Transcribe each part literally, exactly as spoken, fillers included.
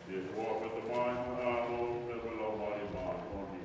ʻIa ko e ʻOtua pē, Tamai mo e ʻAlo, pea mo e Laumālie Māʻoniʻoni.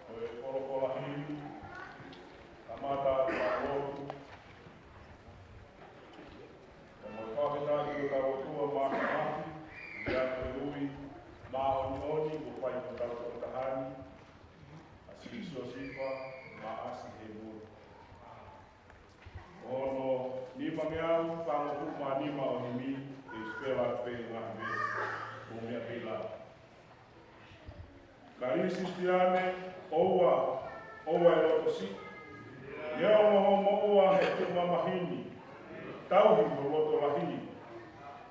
Ko e kolokola hili, kamata ʻa e lotu, ʻo mo e fakafetaʻi ki hotau ʻOtua Māfimafi, ʻi he ʻaho ui māʻoniʻoni kuo fai mo hotau tokotaha ni, ʻa Sivi Siosifa Maʻasi Heimuli. Ko hono nimangeau fāngofulu mā nima ʻo e himi, ʻe sipela pē ngaahi veesi, mou meʻa pē ʻi lalo. Kalisitiane, ʻoua, ʻoua ʻe loto siʻi. Neongo hoʻo moʻua he tuʻu mamahi ni, tauhi ho loto lahi,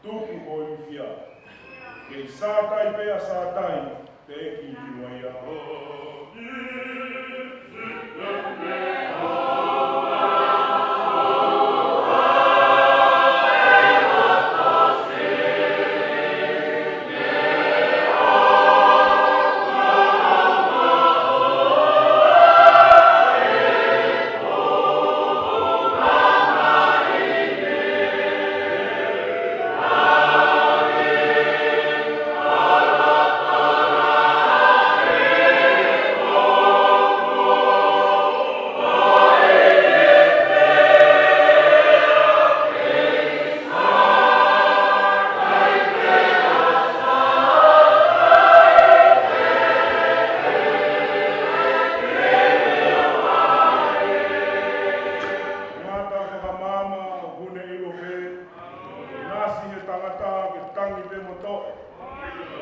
tuku ho ilifia. Kei Sātai pē ʻa Sātai, teʻeki liliu ia. Ngata fakamaama ʻoku ne ʻilo pē, ʻe nasi he tangata ke tangi pē mo toʻo.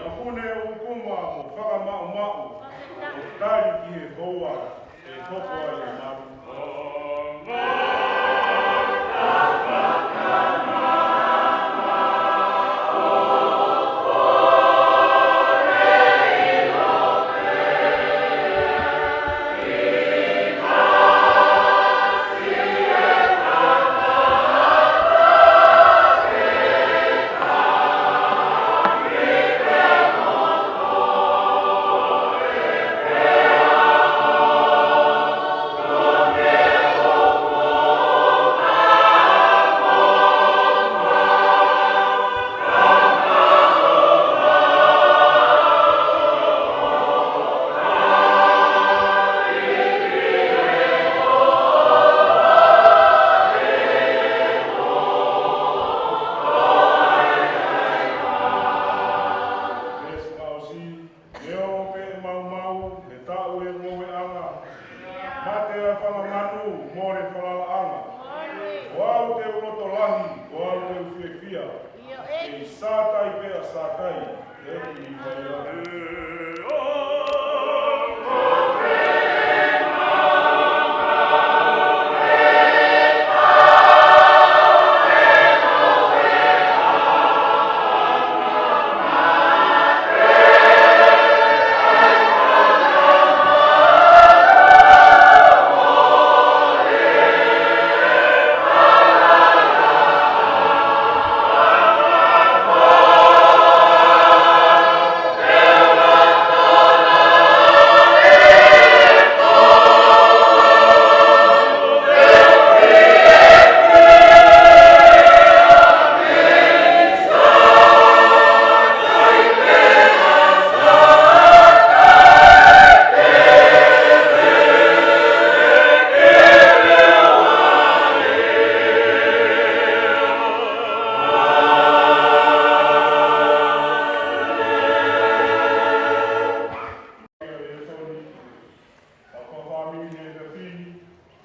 ʻOku ne ʻukuma mo fakamaʻumaʻu, ʻo tali ki he houa. ʻE Hoko ai e malu. Neongo pē ʻe maumau, he taʻu ʻe ngoueʻanga, mate ʻa e fanga manu, mole falalaʻanga. Ko au te u loto lahi, ko au te u fiefia. Kei Sātai pē ʻa Sātai, ʻeku Nīfai au.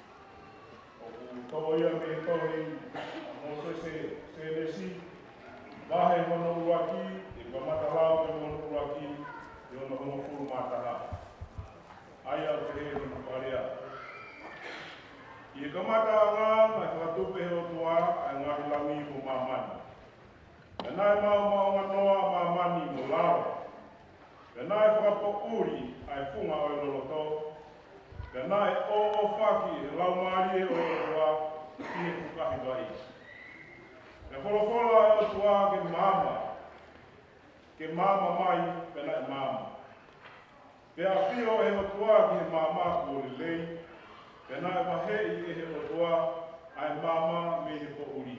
ʻOku toʻo ia mei he tohi ʻa Mōsese, Sēnesi, vahe hono ʻuluaki, ʻe kamata lau mei hono ʻuluaki, ʻi hono hongofulu mā taha. ʻA ia ʻoku pehē hono fakalea. ʻI he kamataʻanga, naʻe fakatupu ʻe he ʻOtua ʻa e ngaahi langi mo māmani. Pea naʻe maomaonganoa ʻa māmani mo lalo. Pea naʻe fakapoʻuli ʻa e funga ʻo e loloto. Pea naʻe ʻōʻōfaki ʻe he Laumālie ʻo e ʻOtua ʻi he fukahi vai. Pea folofola ʻa e ʻOtua ke maama, ke maama mai, pea naʻe maama. Pea ʻafio ʻe he ʻOtua ki he maama kuo lelei, pea naʻe vaheʻi ʻe he ʻOtua ʻa e maama mei he poʻuli.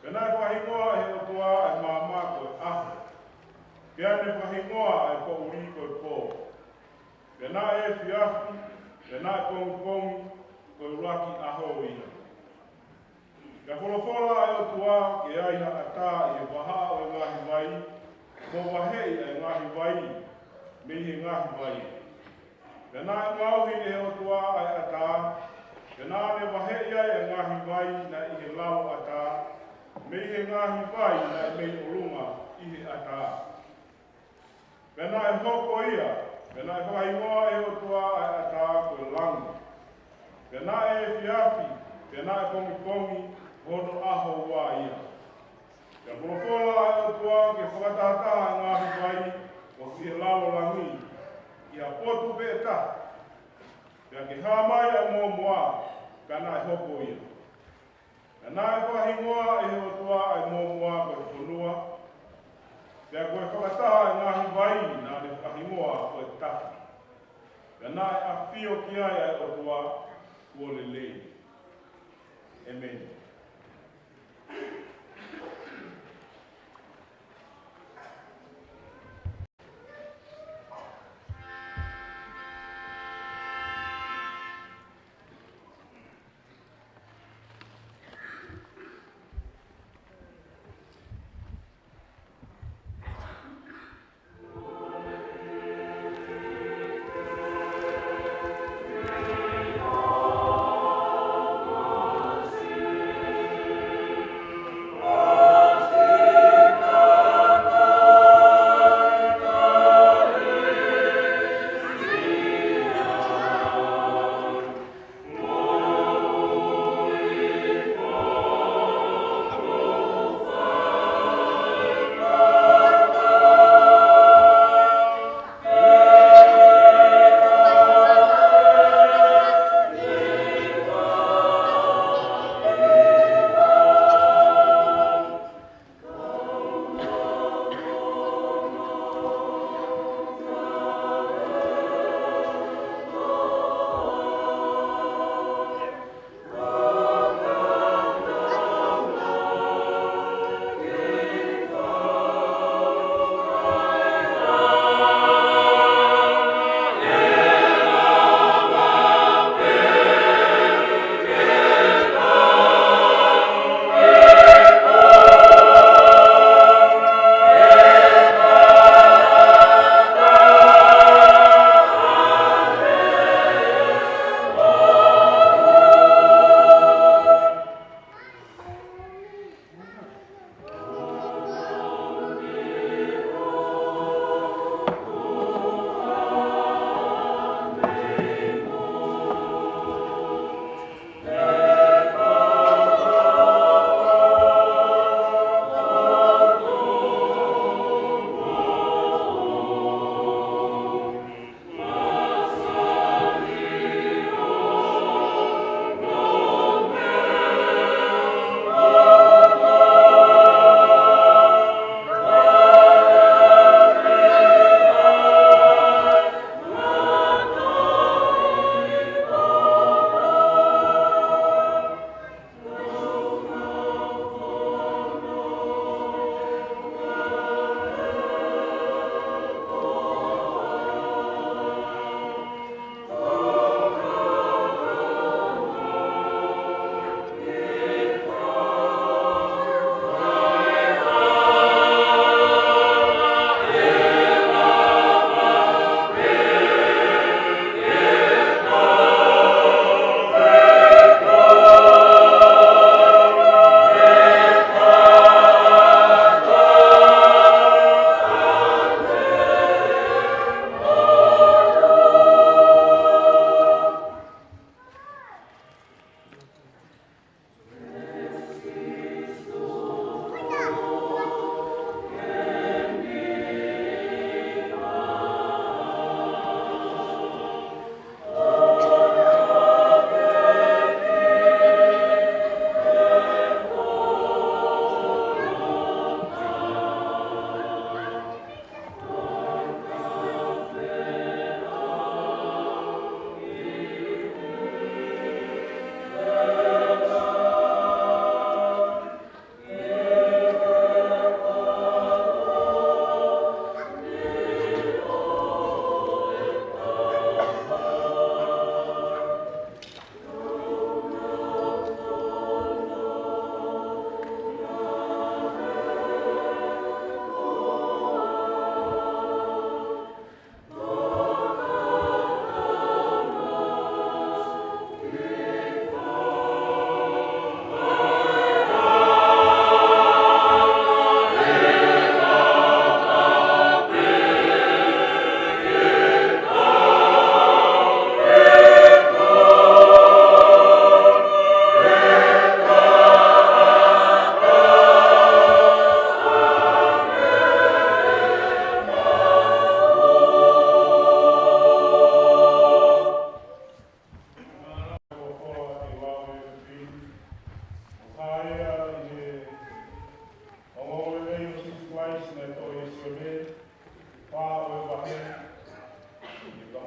Pea naʻe fakahingoa ʻe he ʻOtua ʻa e maama ko e ʻaho. Pea ne fakahingoa ʻa e poʻuli ko e pō. Pea naʻe efiafi, pea naʻe pongipongi, ko e ʻuluaki ʻaho ia. Pea folofola ʻa e ʻOtua ke ʻi ai ha ʻatā ʻi he vahaʻa ʻo e ngaahi vai, mo vaheʻi ʻa e ngaahi vai mei he ngaahi vai. Pea naʻe ngaohi ʻe he ʻOtua ʻa e ʻatā, pea naʻa ne vaheʻi ai ʻa e ngaahi vai naʻe ʻi he lalo ʻatā, mei he ngaahi vai naʻe mei ʻolunga ʻi he ʻatā. Pea naʻe hoko ia, pea naʻe fakahingoa ʻe he ʻOtua ʻa e ʻatā ko e langi. Pea naʻe efiafi, pea naʻe pongipongi, hono ʻaho ua ia. Pea folofola ʻa e ʻOtua ke fakatahataha ʻa e ngaahi vai ʻoku ʻi he lalo langi, ʻi ha potu pē ʻe taha. Pea ke hā mai ʻa e mōmoa, pea naʻe hoko ia. Pea naʻe fakahingoa ʻe he ʻOtua ʻa e mōmoa ko e fonua. Pea ko e fakataha ʻa e ngaahi vai naʻa ne fakahingoa ko e tahi. Pea naʻe ʻafio ki ai ʻa e ʻOtua kuo lelei. ʻEmeni.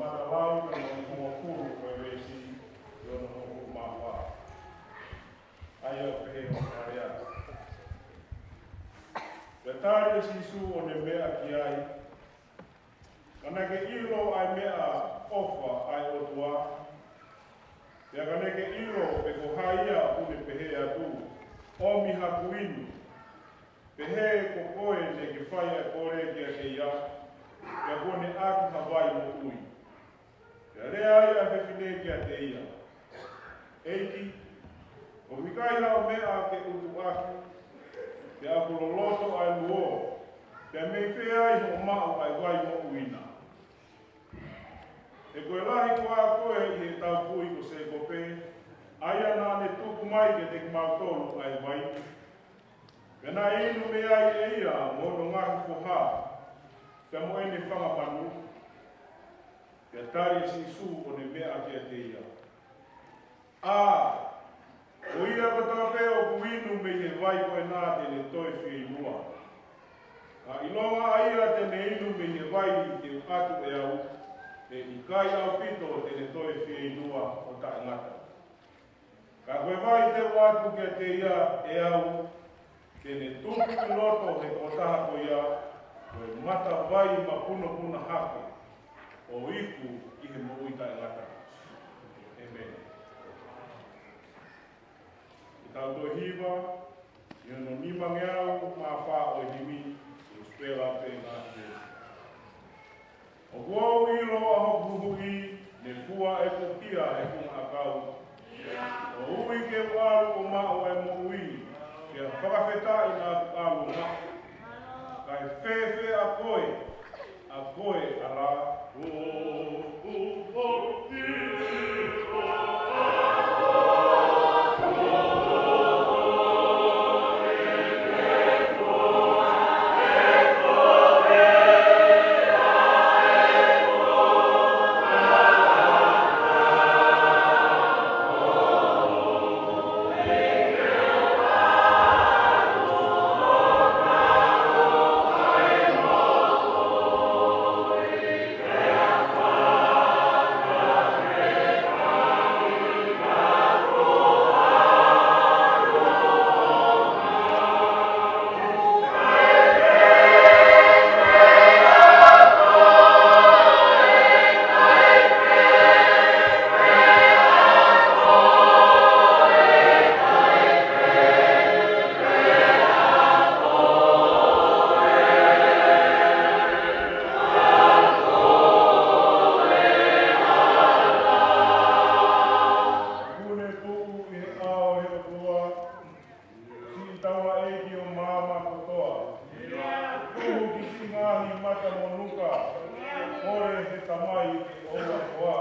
Matalau, ko e hongofulu, ko e veesi ʻe ono hongofulu mā fā. ʻA ia ʻoku pehē hono fakalea: Pea tali ʻe Sīsū ʻo ne meʻa ki ai, ka naʻa ke ʻilo ʻa e meʻaʻofa ʻa e ʻOtua, pea ka naʻa ke ʻilo pe ko hai ia ʻoku ne pehē atu, ʻOmi haku inu, pehē ko koe naʻa ke fai ʻa e kole kiate ia, pea kuo ne ʻatu ha vai moʻui. Pea lea ai ʻa e fefine kiate ia, ʻEiki, ʻoku ʻikai haʻo meʻa ke utu ʻaki, pea ʻoku loloto ʻa e luo, pea mei fē ai hoʻo maʻu ʻa e vai moʻui na? He ko e lahi koā koe ʻi he taupoʻou ko Sēkope, ʻa ia naʻa ne tuku mai kiate kimautolu ʻa e vai? Pea naʻe inu mei ai ʻe ia mo hono ngaahi foha, pea mo ʻene fanga manu. Pea tali ʻe Sīsū ʻo ne meʻa kiate ia, ʻĀ, ko ia kotoa pē ʻoku inu mei he vai ko ena te ne toe fieinua. Ka ʻilonga ʻa ia te ne inu mei he vai te u ʻatu ʻe au, ʻe ʻikai ʻaupito te ne toe fieinua ʻo taʻengata. Ka ko e vai te u ʻatu kiate ia ʻe au, te ne tuku ʻi loto he tokotaha ko ia, ko e matavai mapunopuna hake, ʻo iku ʻi he moʻui taʻengata. ʻĒmeni. Ke tau toe hiva ʻi hono nimangeau mā fā ʻo e himi, ʻi he Spela pe Ngāti Hēsi. ʻOku ou ʻilo ʻa hoku huhuʻi, ne fua ʻeku kia he funga ʻakau. ʻO ui ke u ʻalu ʻo maʻu ʻa e moʻui, pea fakafetaʻi naʻa ku ʻalu ʻo maʻu. Kae fēfē ʻa koe, ʻa koe ʻAlā? Kuo ne tuʻu ʻi he ʻao ʻo e ʻOtua, siʻi taulaʻeiki ʻo māmani kotoa. Tuhu ki siʻi ngaahi mata monuka, kole he Tamai ke ʻoua koā.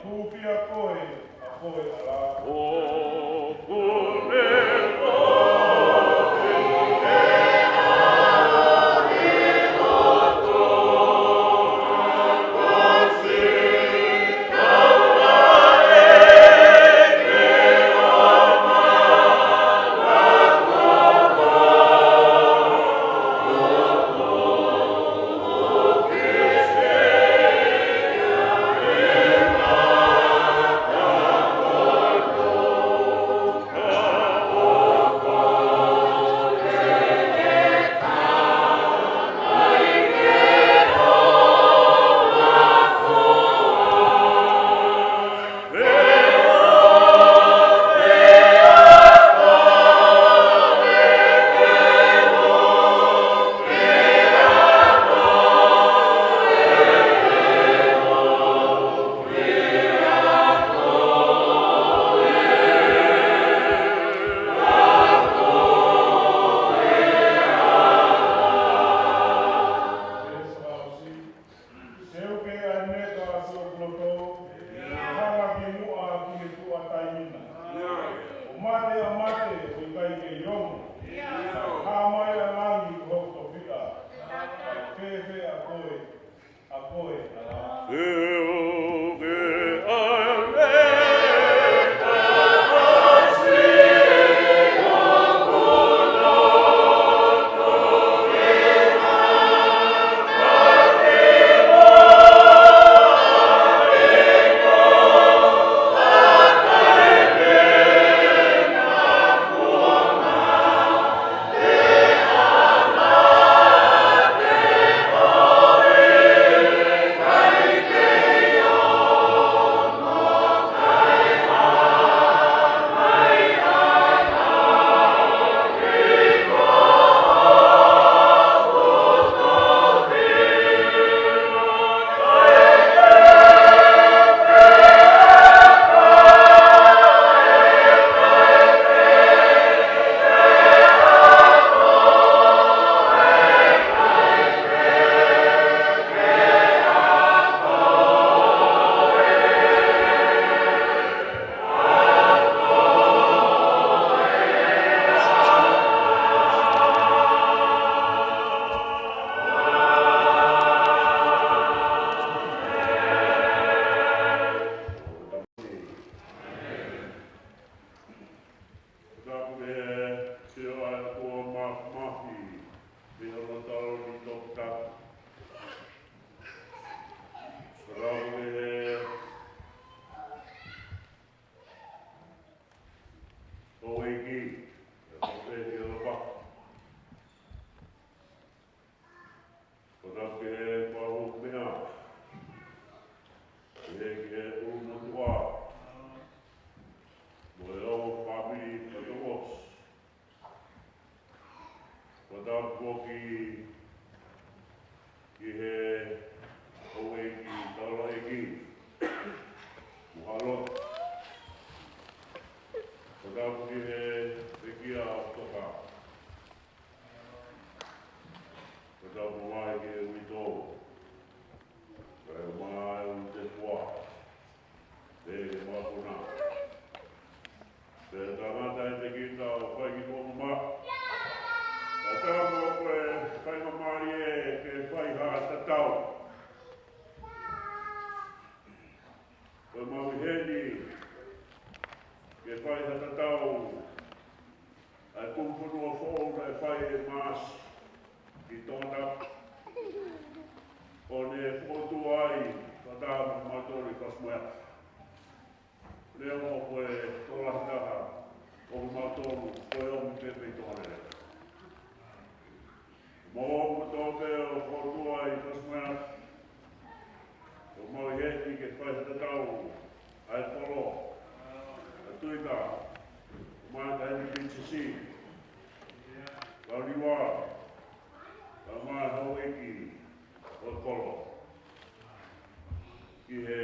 Hūfia koe, ʻa koe ʻAlā. Pehē ki he ʻulumotuʻa mo e ongo fāmili kotoa. Fakatapu foki ki he houʻeiki, taulaʻeiki, mo e lotu. Fakatapu ki he pekia ʻo Toka. Fakatapu mai ki he uitou, kae ʻumaʻā e ʻutepuá, pea mo e mākuna. Pea kamata ʻi he kita ʻo fai ki tuʻa mamaʻo. Ka tau ko e fai māmālie ke fai ha tatau. Ko e maʻu ʻi heni ke fai ha tatau ʻa e kumi fonua foʻou naʻe fai ʻe Maʻasi ki Tongatapu, ʻo ne fokotuʻu ai fakataha mo kimautolu ʻi Fasi-mo-e-Afi. Neongo ko e tokolahi taha ʻo kimautolu ko e ʻomi pē mei Tonga Leleka. Mo e motuʻa pē ʻo e fokotuʻu ʻi Fasi-mo-e-Afi, ʻoku maʻu ʻi heni ke fai ha tatau ʻa e kolo, ʻa e Tuita, ʻumaʻā e taʻahine P C C, Launiua, kae ʻumaʻā e houʻeiki ʻo e kolo, ki he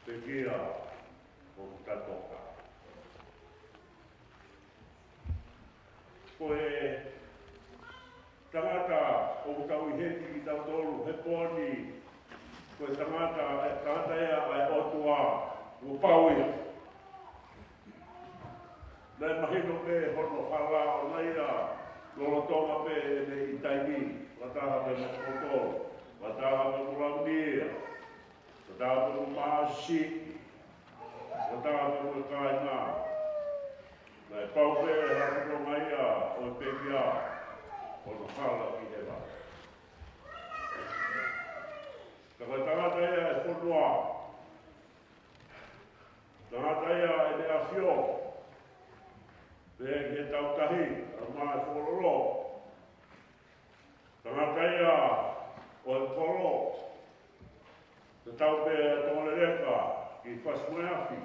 pekia ʻo Toka. Ko e tangata ʻoku tau ʻi heni kitautolu he pō ni, ko e tangata, e tangata ia ʻa e ʻOtua, ʻoku pau ia. Naʻe mahino pē hono hala ʻoʻona ia lolotonga pē ʻene ʻi taimi, fakataha pē mo kitautolu, fakataha pē mo Launiua, fakataha pē mo Maʻasi, fakataha pē mo e kāinga. Naʻe pau pē ha kutonga ia ʻo e pekia ʻo hono hala ki hēvani. Ka ko e tangata ia ʻa e fonua, tangata ia ʻa ʻEne ʻAfio, pehē ki he Tautahi, kae ʻumaʻā e Fuoloa. Tangata ia ʻo e kolo, tatau pē ʻa Tonga Leleka ki Fasi-mo-e-Afi.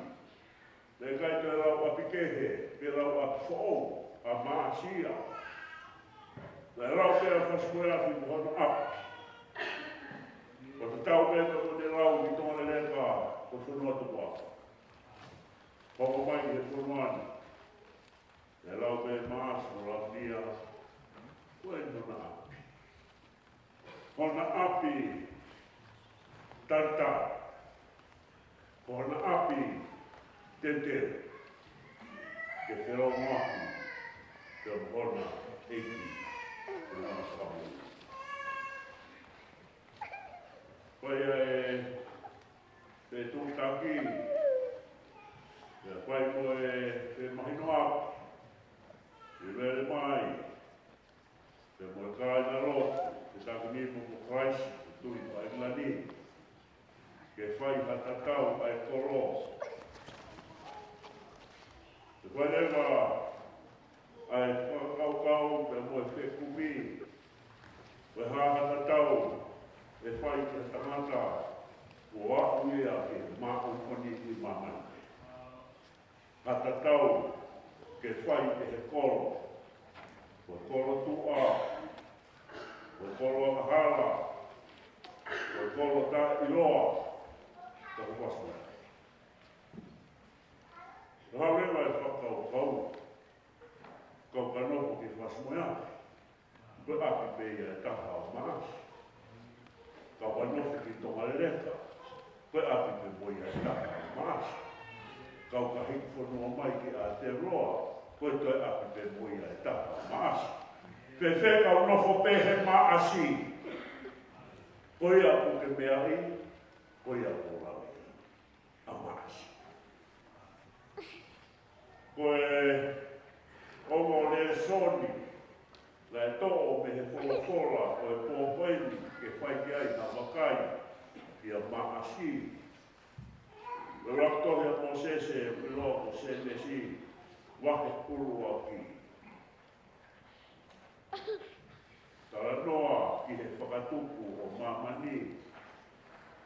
Naʻe ʻikai toe lau ʻapi kehe, pe lau ʻapi foʻou, ʻa Maʻasi ia. Naʻe lau pē ʻa Fasi-mo-e-Afi mo hono ʻapi. ʻO tatau pē mo ʻene lau ki Tonga Leleka ko e fonua tukuʻaho. Hoko mai ki he fonua ni, naʻe lau pē ʻe Maʻasi mo Launiua, ko e hona ʻapi. Hona ʻapi talitali, ko hona ʻapi teuteu, ke feʻiloaki pea mo hona ʻEiki, ko hona Fakamoʻui. Ko ia e fetuʻutaki, pea fai mo e femahinoʻaki, ke lele mai, pea mo e kāingalotu, ke taki ni mo ko Kalaisi, ʻoku tui ʻi ʻIngilani, ke fai ha tatau ʻa e kolo. Ke fai leva ʻa e fakakaukau pea mo e fekumi, ko e hā ha tatau ʻe fai ki he tangata kuo aʻu ia ki he māʻoniʻoni ʻi māmani. Ha tatau ke fai ʻe he kolo, ko e kolo tuʻa, ko e kolo angahala, ko e kolo taʻeʻiloa, ka ko Fasi-mo-e-Afi. Ka haʻu leva e fakakaukau, kau ka nofo ki Fasi-mo-e-Afi, ko e ʻapi pē ia ʻe taha ʻo Maʻasi. Kau ka nofo ki Tonga Leleka, ko e ʻapi pē mo ia ʻe taha ʻo Maʻasi. Kau ka hiki fonua mai ki Aotearoa, ko e toe ʻapi pē mo ia ʻe taha ʻo Maʻasi. Fēfē kau nofo pē he Maʻasi? Ko ia ʻoku ke meaʻi, ko ia ʻoku ke lauʻi, ʻa Maʻasi. Ko e ongo lēsoni naʻe toʻo mei he folofola ʻo e pō ko eni ke fai ki ai ha vakai kia Maʻasi. Ko e ʻuluaki tohi ʻa Mōsese, ʻoku ʻiloa ko Sēnesi, vahe ʻuluaki. Talanoa ki he fakatupu ʻo māmani.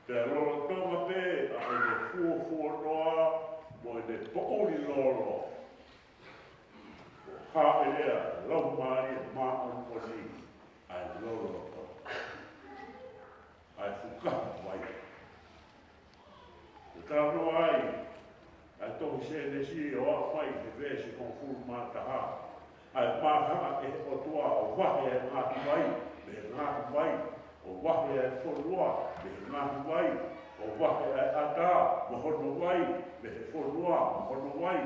Pea lolotonga pē fuonoa mo ʻene poʻuli lolo. Haʻele ʻa e Laumālie Māʻoniʻoni ʻa e loloto, ʻa e fukahi vai. ʻOku talanoa ai ʻa e tohi Sēnesi ʻo aʻu mai ki he veesi hongofulu mā taha, ʻa e māhanga ʻe he ʻOtua ʻo vahe ʻa e ngaahi vai mei he ngaahi vai, ʻo vahe ʻa e fonua mei he ngaahi vai, ʻo vahe ʻa e ʻatā mo hono vai mei he fonua mo hono vai.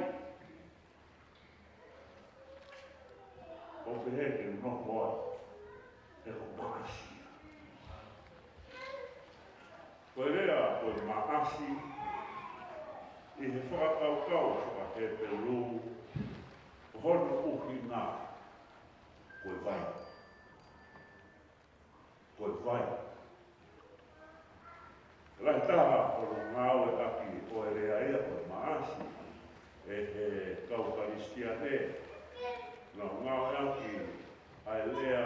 ʻO pehē ke nofo ai, he ko Maʻasi ia. Ko e lea ko e Maʻasi ʻi he fakakaukau faka-Hepelū, ko hono ʻuhinga ko e vai. Ko e vai. Lahi taha hono ngāueʻaki ʻo e lea ia ko e Maʻasi ʻe he kau Kalisitiane. Nau ngāueʻaki ʻa e lea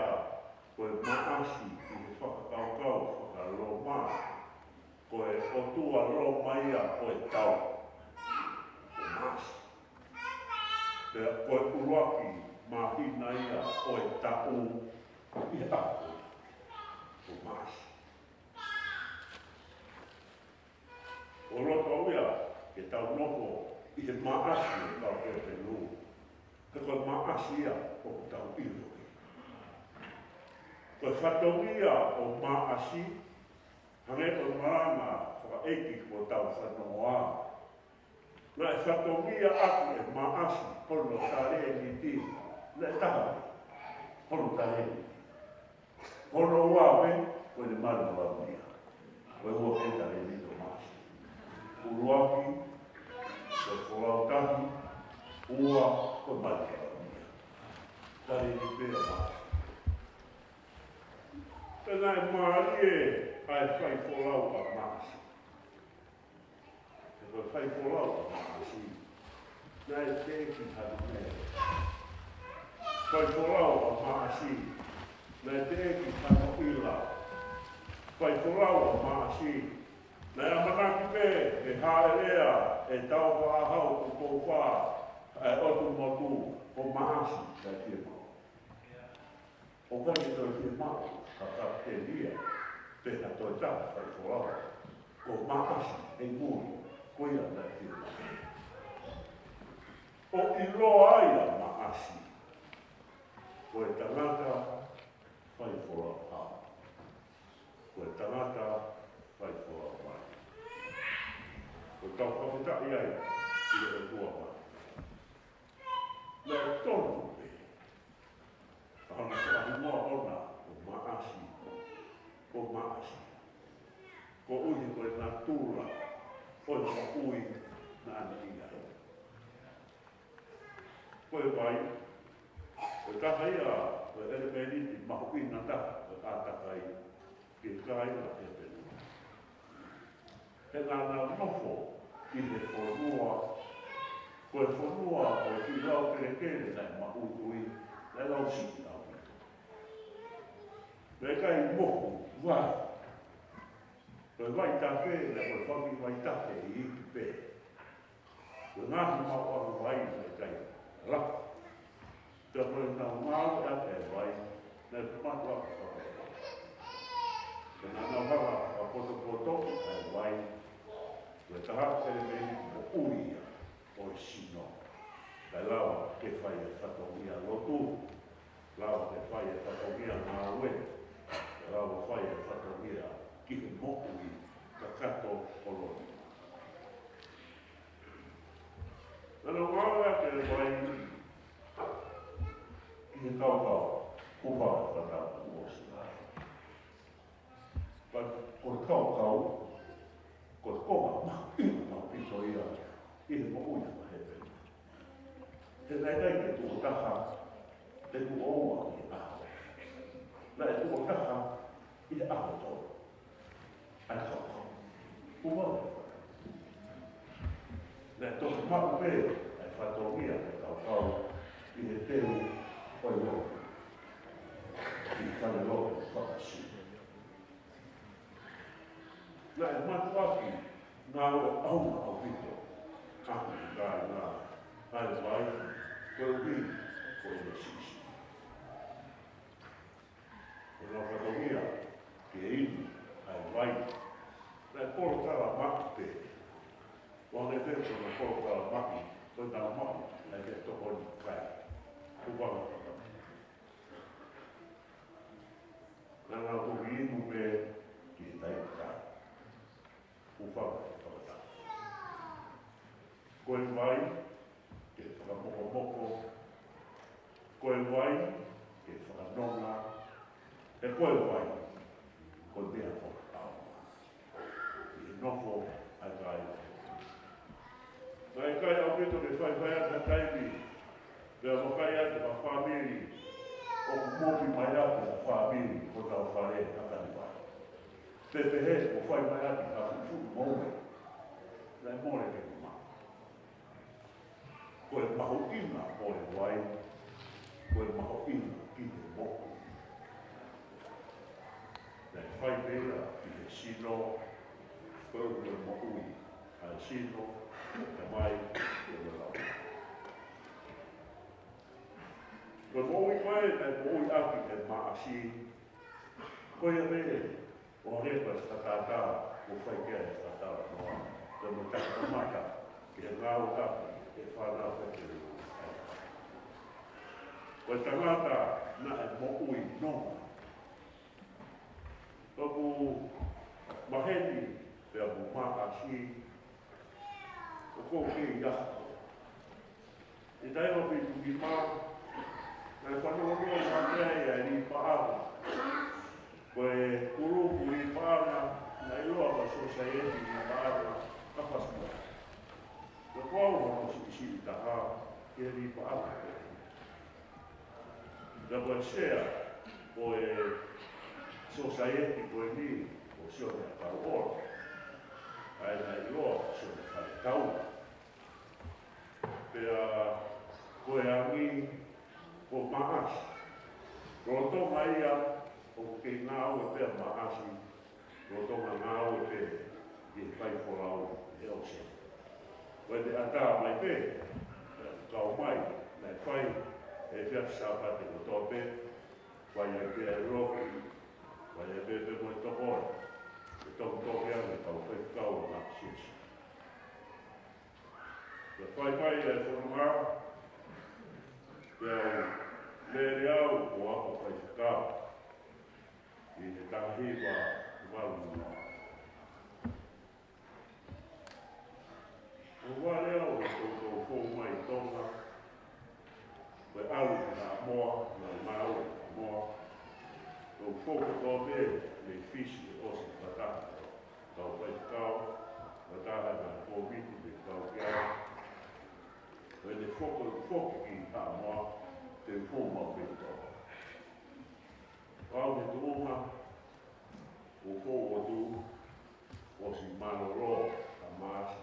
ko e Maʻasi ʻi he fakakaukau faka-Loma. Ko e ʻotua Loma ia ʻo e tau. Ko Maʻasi. Pea ko e ʻuluaki māhina ia ʻo e taʻu ʻi he ʻaho ko ia. Ko Maʻasi. ʻOku loto au ia ke tau nofo ʻi he Maʻasi ʻo e kau Hepelū. He ko e Maʻasi ia ʻoku tau ʻilo ki ai. Ko e fatongia ʻo Maʻasi, hangē ko e malanga fakaʻeiki kuo tau fanongoa, naʻe fatongiaʻaki ʻe Maʻasi hono talēniti. Naʻe taha hono talēniti. Hono ua pē, ko ʻene malumalu ia. Ko e ua pē talēniti ʻo Maʻasi. ʻUluaki, ko e folau tahi. Ua, ko e malumalu ia. Talēniti pē ʻo Maʻasi. Pea naʻe mālie ʻa e faifolau ʻa Maʻasi. He ko e faifolau ʻa Maʻasi, naʻe teʻeki hano meʻa. Faifolau ʻa Maʻasi, naʻe teʻeki hano ʻila. Faifolau ʻa Maʻasi, naʻe ʻamanaki pē ʻe haʻelea ʻe Taufaʻāhau Tupou Fā ʻa e ʻotu motu, ko Maʻasi naʻe fiemaʻu. ʻOku ʻikai ke toe fiemaʻu ha kapiteni ia pe ha toe taha faifolau. Ko Maʻasi ʻi mui, ko ia naʻe fiemaʻu. ʻO ʻiloa ai ʻa Maʻasi ko e tangata faifolau hau. Ko e tangata faifolau vai. ʻOku tau fakafetaʻi ai ki he ʻOtua mai. Naʻe tonu pē ʻa hono fakahingoa ʻona ko Maʻasi, ko Maʻasi, koeʻuhi ko e natula ʻo e moʻui naʻa ne ʻi ai. Ko e vai, ko e taha ia ʻo e ʻelemēniti mahuʻinga taha ʻo e ʻātakai ki he kāinga Hepelū. He naʻa nau nofo ʻi he fonua, ko e fonua ʻo e kiʻi lau kelekele naʻe maʻutui, naʻe lau siʻi ʻaupito. Naʻe ʻikai mohu vai. Ko e vaitafe, naʻe ko e fanga kiʻi vaitafe iiki pē. Ko e ngaahi maʻuʻanga vai naʻe ʻikai laka. Pea ko ʻenau ngāueʻaki e vai, naʻe matuʻaki fakapotopoto. Pea naʻa nau hanga ʻo fakapotopotoʻi e vai, ko e taha ʻelemēniti moʻui ia ʻo e sino. Kae lava ke fai e fatongia lotu, lava ke fai e fatongia ngāue, lava fai e fatongia ki he moʻui kakato ʻo lotu. Naʻa nau ngāueʻaki e vai ki he kaukau, kuo pau ke fakatapu ʻo sila. Pea ko e kaukau, ko e konga mahuʻinga ʻaupito ia ʻi he moʻui fakahepelū. He naʻe ʻikai ke tuʻo taha, pe tuʻo ua ʻi he ʻaho. Naʻe tuʻo taha ʻi he ʻaho tolu. ʻA e kaukau. Kuo pau. Naʻe toki maʻu pē ʻa e fatongia ʻo e kaukau ʻi he teu ʻo e lotu, ʻi he fale lotu faka-Siu. Naʻe mātuʻaki Ngāue ʻaonga ʻaupito ʻa e kāinga ʻa e vai, koeʻuhi ko ʻene siʻisiʻi. Ko ʻenau fatongia ke inu ʻa e vai, naʻe polokalama pē. ʻO hangē pē ko ʻenau polokalama, ko ʻenau maʻu ʻa e tokoni kai. Kuo pau. Naʻa nau toki inu pē ki he taimi kai. Kuo pau ke fakatau. Ko e vai ke fakamokomoko, ko e vai ke fakanonga, he ko e vai ko e meʻa ʻoku tau ʻi he nofo ʻa e kai. Naʻe ʻikai ʻaupito ke faifai atu ha taimi, pea vakai atu ha fāmili ʻoku mopi mai atu ha fāmili ki hotau fale ʻa Kalevale. Pe pehē ʻoku fai mai atu ha fuʻu moʻui. Naʻe mole ke mamaʻo. Ko e mahuʻinga ʻo e vai, ko e mahuʻinga ki he moʻui. Naʻe fai pē ia ki he sino, ko e moʻui ʻa e sino, ʻa e tamai, ʻa e lau. Ko e moʻui ko ē naʻe moʻui ʻaki ʻe Maʻasi, ko ia pē ʻo hangē ko e fakatātā, ʻoku fai ki ai e fakatalanoa, ko e mo e takatamata ki he ngāueʻaki ʻe he fānau ʻa e ʻOtua. Ko e tangata naʻe moʻui nonga. ʻOku maheni pea mo Maʻasi, ʻoku kei ʻi ai. ʻI he taimi ʻo e fitu nima, naʻe fanongo mai ʻa e Līʻi Paʻanga. Ko e kulupu Līʻi Paʻanga, naʻe ʻiloa ko e sōsaieti Līʻi Paʻanga ʻa Fasiua. Naʻe ko au hono siʻisiʻi taha ki he Līʻi Paʻanga. Naʻa ku sea ʻo e sōsaieti ko eni, ko Sione ʻAkaluʻola. ʻA ia naʻe ʻiloa ko Sione Faletau. Pea ko e angi ko Maʻasi. Lolotonga ia ʻoku kei ngāue pē ʻa Maʻasi, lolotonga ngāue pē ʻi he fai folau he ʻosi. Ko ʻene ʻatā mai pē, kau mai, naʻe fai e efiafi Sāpate kotoa pē, fai ai pē ʻa e loki, fai ai pē pea mo e tokoni, ʻo tokoto ki ai ʻa e kau faifekau ʻa e siasi. Naʻe fai mai e fononga, pea u lele au ʻo ako faifekau ʻi he taha hiva valu noa. ʻO vale au ʻo toutou fou mai ʻi Tonga, ko e ʻalu ki Haʻamoa, naʻe maau ʻi Haʻamoa, ʻo fou kotoa pē mei Fisi ʻo ʻosi fakataha kau faifekau, fakataha ʻa e Kōmiti mei kau ki ai. Ko ʻene foki, foki ki Haʻamoa, te u fou maʻu pē ʻi Tonga. Pau he tuʻunga, ʻo fou ʻo tuʻu, ʻosi mālōlō ʻa Maʻasi.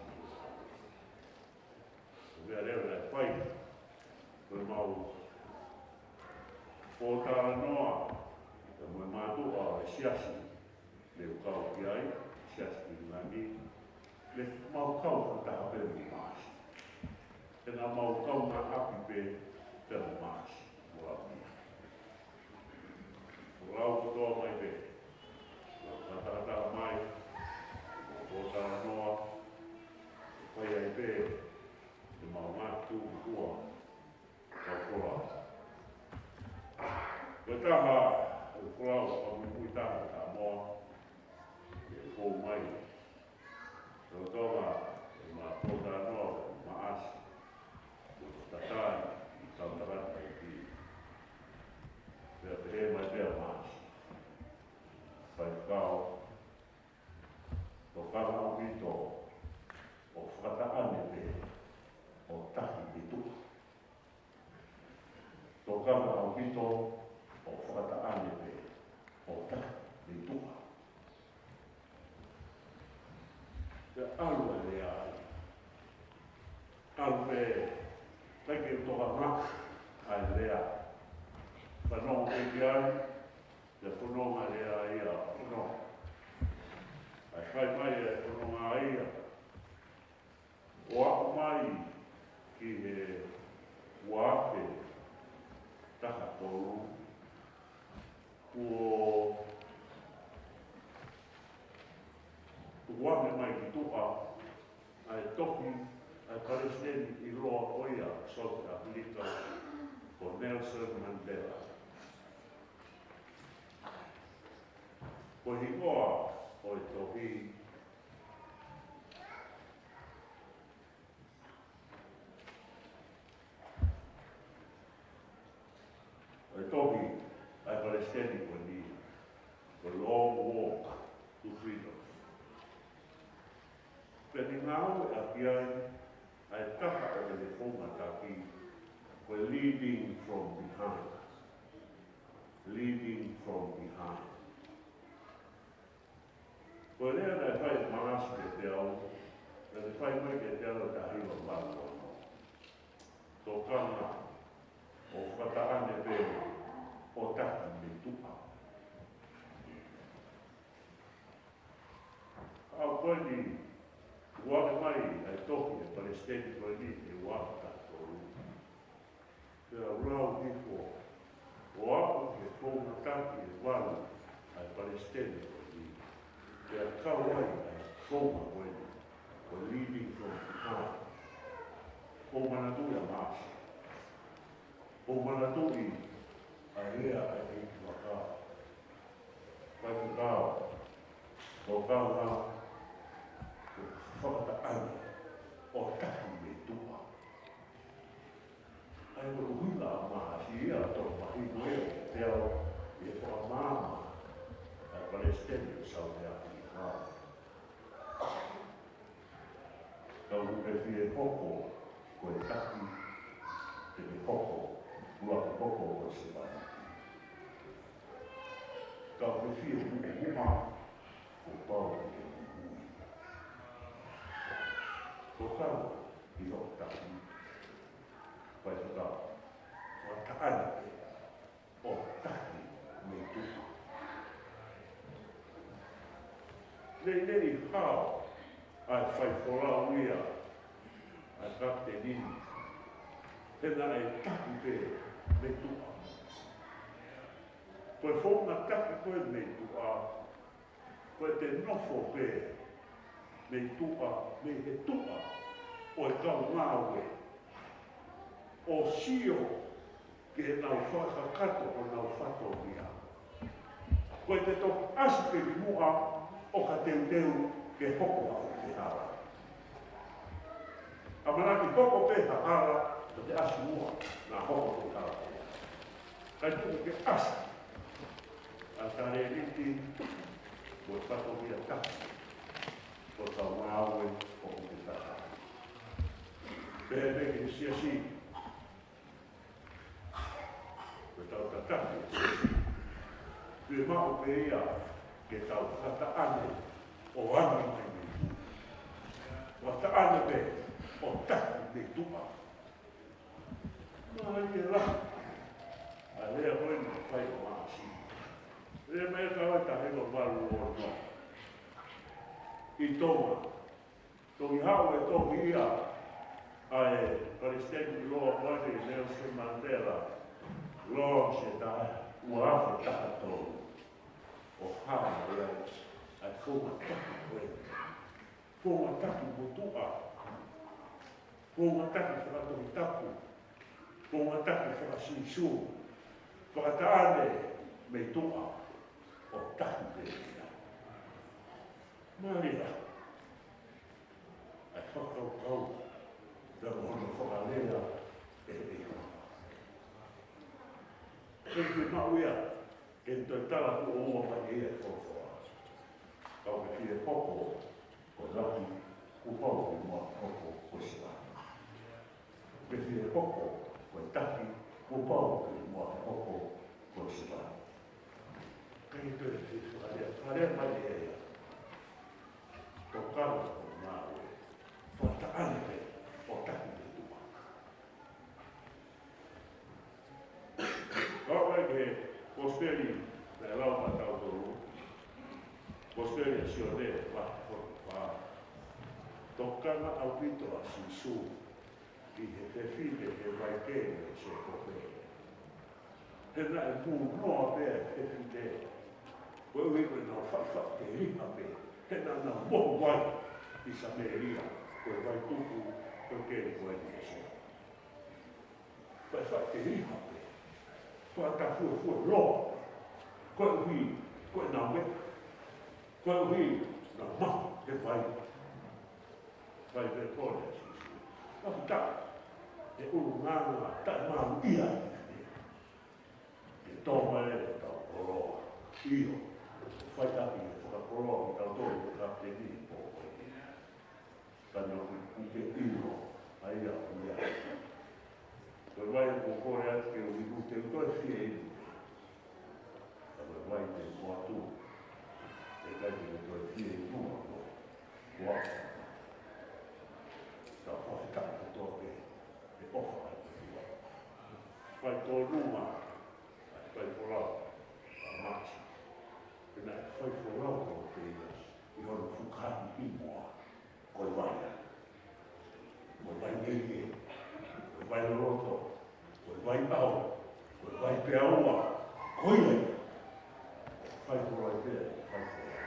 Ko e meʻa leva naʻe fai, ko ʻemau pōtalanoa, pea mo e mātuʻa ʻo e siasi, naʻe u kau ki ai, siasi ʻi Ngami, naʻa mau kau fakataha pē mo Maʻasi. Pea naʻa mau kaungāʻapi pē, pea mo Maʻasi, mo Lavia. Ko lau kotoa mai pē, lau katakata mai, mo pōtalanoa, fai ai pē, ʻemau ngāue tuʻu kua, kau folau. Ko e taha, ʻo e folau, kau muimui taha, Haʻamoa, ʻe fou mai, lolotonga ʻema pōtalanoa mo Maʻasi, mo e tatai ʻi he tau tangata ʻi he. Pea pehē mai pē ʻa Maʻasi. Faifekau, tokanga ʻaupito ʻo fakataʻane pē ʻo taki mei tuʻa. Tokanga ʻaupito ʻo fakataʻane pē ʻo taki mei tuʻa. Pea ʻalu ʻa e lea ai. ʻAlu pē, ʻikai ke u tokanga ʻa e lea. Fanongo pē ki ai, pea fononga lea ia, fononga. ʻAi fai mai e fononga ia, tohi ʻa e palesiteni ʻiloa ko ia ʻo South Africa, ko Nelson Mandela. Ko e hingoa ʻo e tohi, ʻo e tohi ʻa e palesiteni ko eni, ko e Long Walk to Freedom. Pea ne ngāueʻaki ai ʻa e taha ʻo ʻene founga taki, ko e leading from behind. Leading from behind. Ko e lea naʻe fai ʻe Malasi kiate au, naʻe fai mai kiate au ʻi he taha hiva valu ono. Tokanga ʻo fakataʻane pē ʻo taki mei tuʻa. ʻA ia ko eni, ʻoku ʻoange mai ʻa e tohi ʻa e palesiteni ko eni he ua afe taha tolu. Pea u lau hifo, ʻo aʻu ki he founga taki ʻe valu ʻa e palesiteni ko eni. Pea kau ai ʻa e founga ko eni, ko e leading from behind. ʻOku ou manatuʻi ʻa Malasi. ʻOku ou manatuʻi ʻa e lea ʻa e ʻEiki Vaka. Faifekau, tokanga ʻo fakataʻane ʻo taki mei tuʻa. ʻA ia ko e ʻuhinga ʻa Malasi ia ʻoku mahino ia kiate au ʻi he fakamaama ʻa e palesiteni ʻo South Africa. Ka ʻoku ke fie hoko ko e taki, te ke hoko ʻuluaki hoko ko e sevāniti. Ka ʻoku ke fie muʻomuʻa, kuo pau ke ke muimui. Tokanga ʻi hoʻo taki, faifekau, fakataʻane pē ʻo taki mei tuʻa. Naʻe, naʻe hao ʻa e faifolau ia ʻa e kapiteni ni, he naʻe taki pē mei tuʻa. Ko e founga taki ko ē mei tuʻa, ko ʻete nofo pē mei tuʻa, mei he tuʻa ʻo e kau ngāue, ʻo sio ki heʻenau fakakakato honau fatongia. Ko ʻete toki ʻasi pē ki muʻa ʻo ka teuteu ke hoko ha foʻi hala. ʻAmanaki hoko pē ha hala, ka te ʻasi muʻa naʻa hoko pē hala. Kae tuku ke ʻasi ʻa e talēniti mo e fatongia taki ʻo e kau ngāue ʻoku ke tataki. Pehē pē ki he siasi, ko ʻetau tataki ʻa e siasi, fiemaʻu pē ia ke tau fakataʻane ʻo angi mai mei tuʻa. Fakataʻane pē ʻo taki mei tuʻa. Mālie lahi ʻa e lea ko ē naʻe fai ʻe Malasi. Lea mai ka ʻi he taha hiva valu ono. ʻI Tonga, toki haʻu e tohi ia ʻa e palesiteni ʻiloa ko eni Nelson Mandela, longo he taha ua afe taha tolu, ʻo hanga ʻo ʻai ʻa e founga taki ko ē. Founga taki motuʻa. Founga taki fakatohitapu. Founga taki faka-Sīsū. Fakataʻane mei tuʻa ʻo taki pē ia. Mālie lahi ʻa e fakakaukau, pea mo hono fakalea ʻe he ʻEiki. Ke ke maʻu ia, ke toe tala tuʻo ua mai ʻe ia e folofola. Ka ʻoku ke fie hoko ko e lahi, kuo pau ke muʻa ke hoko ko e sevāniti. Ke fie hoko ko e taki, kuo pau ke muʻa ke hoko ko e sevāniti. Ke toe fie fakalea, fakalea mai ʻe ia. Tokanga ʻo ngāue. Fakataʻane pē ʻo taki mei tuʻa. Kau ai ki he Kosipeli naʻe lau maʻatautolu, Kosipeli ʻa Sione vahe hongofulu mā fā. Tokanga ʻaupito ʻa Sīsū ki he fefine he vaikeli ʻo Sēkope. He naʻe mūnoa pē ʻa e fefine, koeʻuhi ko ʻenau faʻifaʻiteliha pē, he naʻa nau mohu ai ʻi Samēlia, ko Ko e vai tuku, ko e keli ko e ni e so. Ko e fai ke liha pē. Ko e tafuefueloa. Koeʻuhi, ko e naʻe. Koeʻuhi, naʻe mahu, he vai. Vai pē ko e Sīsū. Ka puta, he ʻulungaanga, taʻemaʻu ia. Ke tō mai e tau koloa. ʻIo. Fai ʻaki e fakakoloa, ke tau tō e kapiteni, pō ko e. Ka ne u ke ʻilo, ʻa ia ʻoku ia. Ko e vai ʻoku ou kole atu ke u inu te u toe fie inu. Ka ko e vai te u atu. ʻE ʻikai te u toe fie inu ʻa ko. Kua. Ka fakafetaʻi kotoa pē, he ʻofa ʻa e ʻOtua. Fai tōnunga, ʻa e fai folau, ʻa Maʻasi. Pea naʻe fai folau ko te ia, ʻi hono fukahi ʻi muʻa. Ko e vai. Ko e vai ngeie. Ko e vai loloto. Ko e vai ʻau. Ko e vai peaua. Ko ia. Fai ko vai pea, fai ko vai.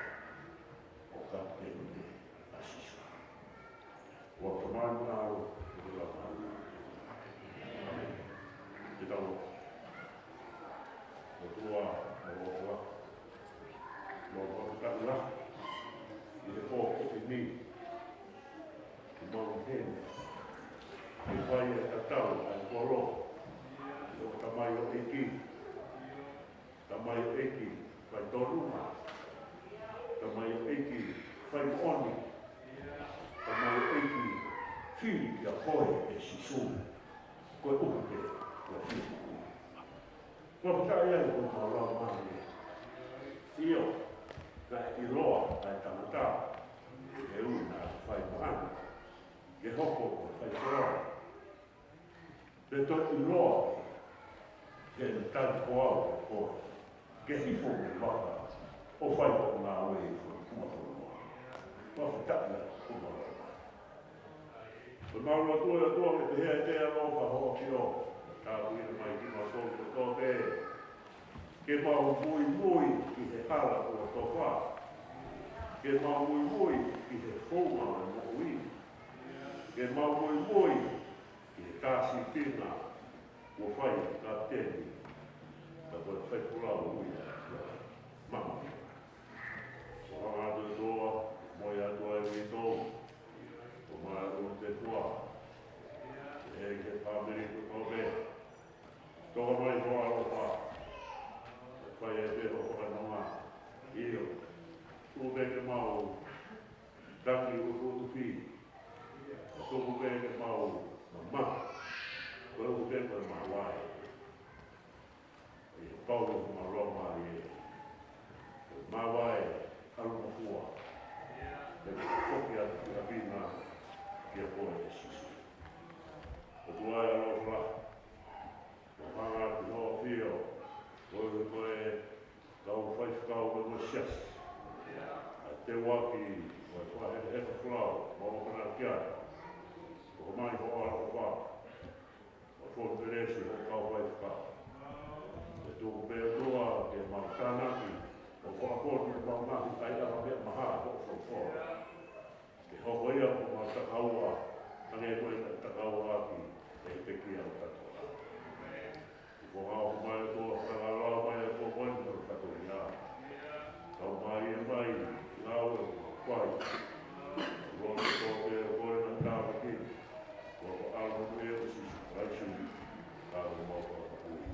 ʻO ka pehē ʻa Sīsū. ʻOku mau mālō, ʻoku mau mālō. ʻĒmeni. Ke tau ʻOtua, ʻOtua, ʻOtua, ʻi he pō ko eni, ʻoku mau heni, ke fai e tatau ʻa e kolo, ʻi hoʻo tamaioʻeiki, tamaioʻeiki, fai tōnunga, tamaioʻeiki, fai moʻoni, tamaioʻeiki, fili kia koe ʻe Sīsū, koeʻuhi ke ke fili. Ko e fakaʻai ai ko e mau lau mai. ʻIo, ka ʻiloa ʻa e tangata, he ʻoku na fai moʻoni, ke hoko ko e fai koa. Pea toe ʻiloa, ke na tali ko au ko e, ke hifo mei vaka, ʻo fai ko e ngāue ʻi he fonua. Ko e fakaʻai ai ko e mau lau mai. Ko e mau lotu ʻe ʻOtua ke pehē ʻe te ʻa ʻofa hoʻo ʻafio. Ka ui mai ki mau tō kotoa pē. Ke mau muimui ki he hala ʻo e tofa. Ke mau muimui ki he founga ʻo e moʻui. Ke mau muimui ki he kāsipinga ʻoku fai ʻe he kapiteni. Ka ko e fai folau ui ʻa e mama. Ko hanga atu e toa, mo ia atu ai ui tō. Ko mai atu te kua. ʻE ke pāmeli ko tō pē. Toka mai ko alofa. Fai e pē ho fakanonga. ʻIo. Tuku pē ke mau. Taki utuutu fi. Tuku pē ke mau. Mama. Ko e utu pē ko e mau ai. ʻI he pau ʻo e mālō mai ē. Ko e māvae, ʻalumafua. ʻE foki atu ki ʻapi na, kia koe ʻe Sīsū. ʻOtua ʻalofa. Ko hanga ki hoʻo ʻafio. Ko e, ko e, kau faifekau mo e siasi. ʻA e teuaki, ko e fakahekeheka folau, mo e kanakia. Ko mai hoʻo ʻalofa. ʻO fonu pē lesi ʻo kau faifekau. ʻE tuku pē ʻOtua ke mau tānaki, ʻo fakafonu ʻemau ngaahi kai ʻa ka pea maha ʻo fofo. Ke hoko ia ko mau takaua, hangē ko e takaua ʻaki, ʻe pekia ʻo katoa. Ko ngau mai ʻOtua, fakalalau mai ʻOtua ko e mau katoa ia. Kau mai e mai, lau e mau kai. Loto ko ke ko e na tāpaki. Ko ko ʻAlo ko e ʻo Sīsū Kalaisi, ka ko mau fakapui.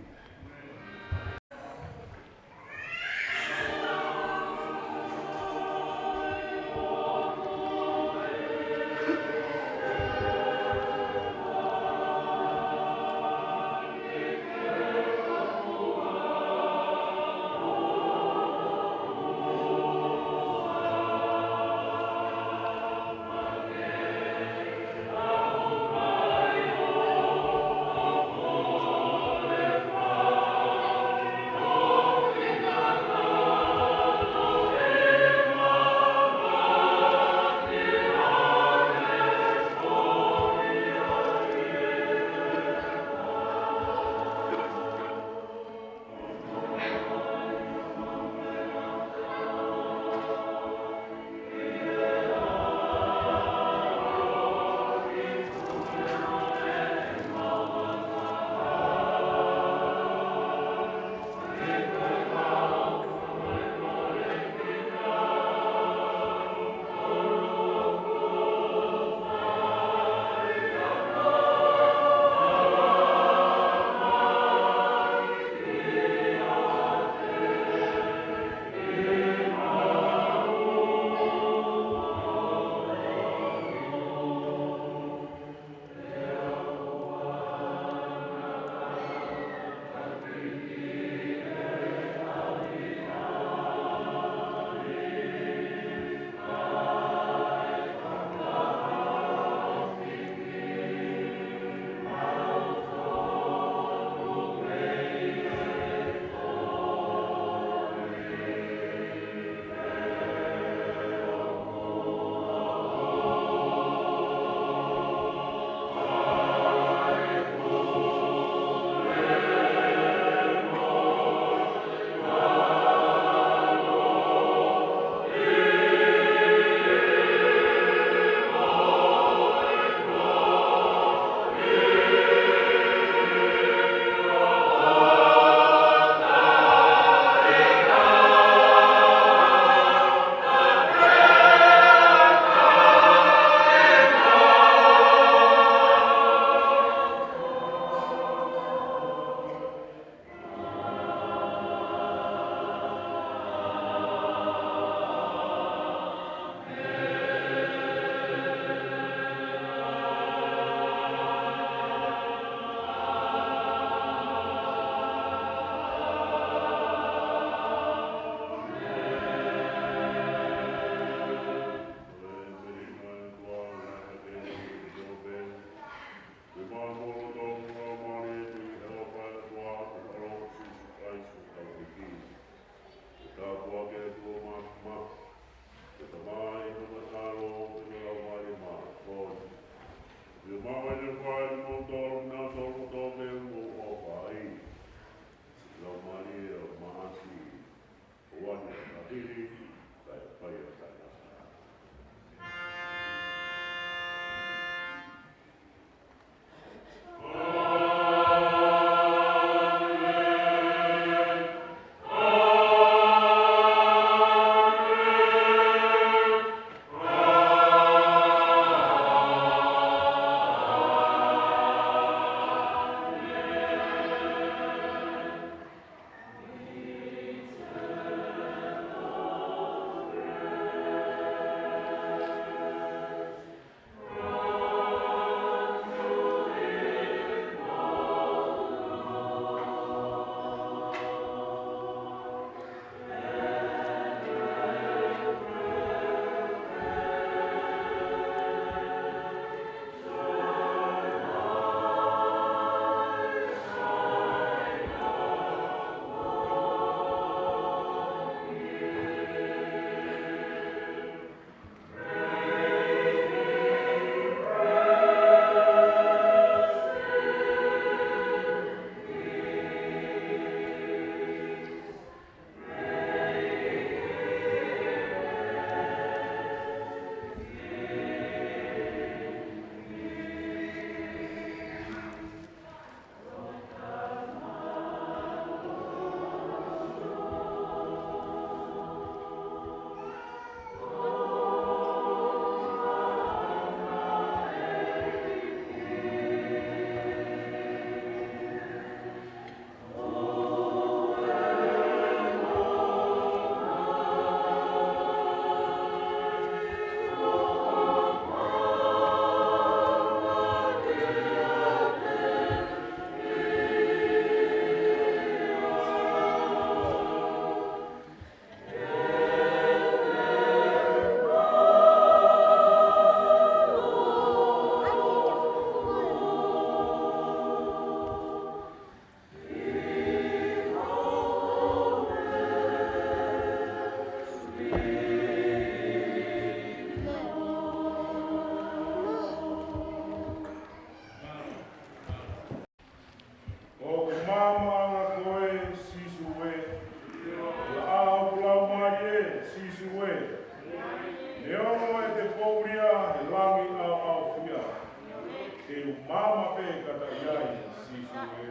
maama pē ka taʻe ʻi ai, Sīsū ē.